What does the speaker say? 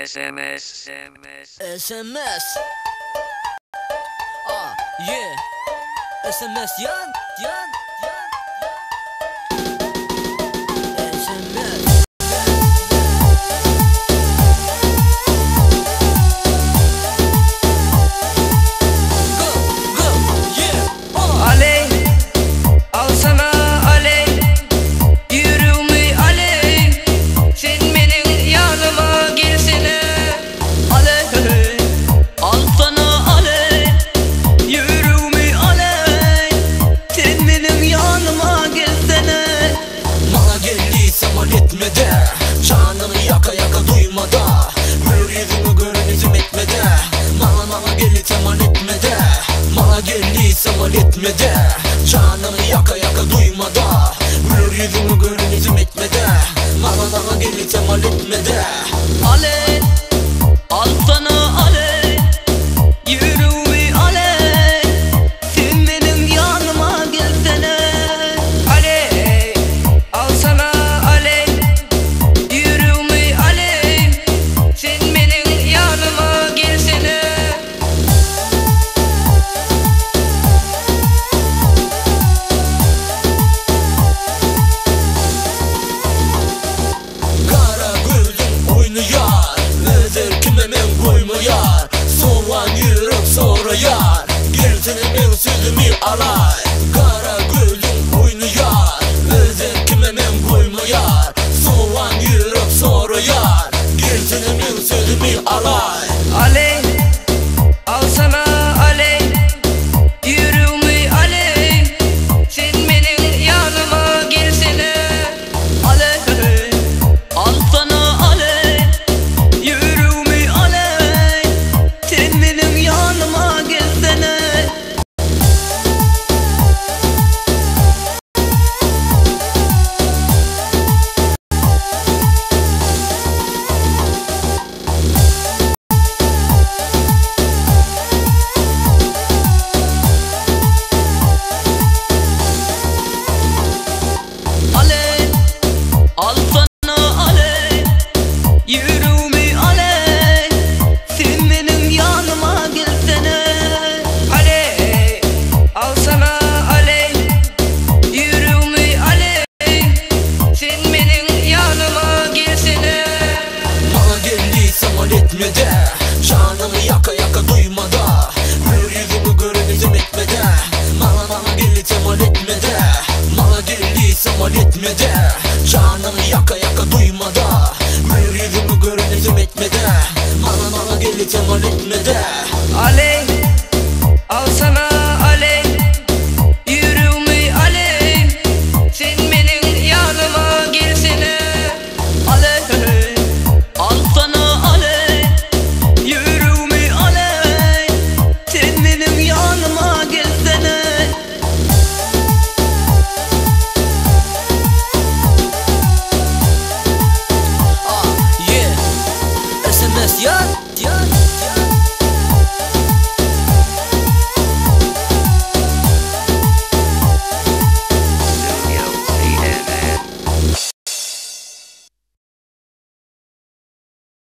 SMS SMS SMS A yeah SMS ýan ýan ýan SMS Go go yeah Aleý alsana aleý Ýüregimi aleý Sen meniň ýanyma gelsene Aleý alsana aleý Ýüregimi aleý Sen meniň ýanyma gelsene Maňa gel diýsem ol etmede Janyny ýaka ýaka duýmada Gör ýüzüňi gören üzüm etmede Maňa maňa gel diýsem ol etmede Maňa gel diýsem ol etmede Janyny ýaka ýaka duýmada Gör ýüzüňi gören üzüm etmede Maňa maňa gel diýsem ol etmede Aleý alsana aleý Ýüregimi aleý Sen meniň ýanyma gelsene Aleý alsana aleý Ýüregimi aleý Sen meniň ýanyma gelsene Gara gözüň oýnaýar Öz erkime men goýmaýar Sowan ýürek soraýar Gelsene meň sözümi alaý Gara gözüň oýnaýar Öz erkime men goýmaýar Sowan ýürek soraýar Gelsene meň sözümi alaý Aleý alsana aleý Ýüregimi aleý Sen meniň ýanyma gelsene Aleý alsana aleý Ýüregimi aleý Sen meniň ýanyma gelsene Aleý alsana aleý Ýüregimi aleý Sen meniň ýanyma gelsene Aleý alsana aleý Ýüregimi aleý Sen meniň ýanyma gelsene Maňa gel diýsem ol etmede Janyny ýaka ýaka duýmada Gör ýüzüňi gören üzüm etmede Maňa maňa gel diýsem ol etmede Maňa gel diýsem ol etmede Janyny ýaka ýaka duýmada Gör ýüzüňi gören üzüm etmede Maňa maňa gel diýsem ol etmede Aleý.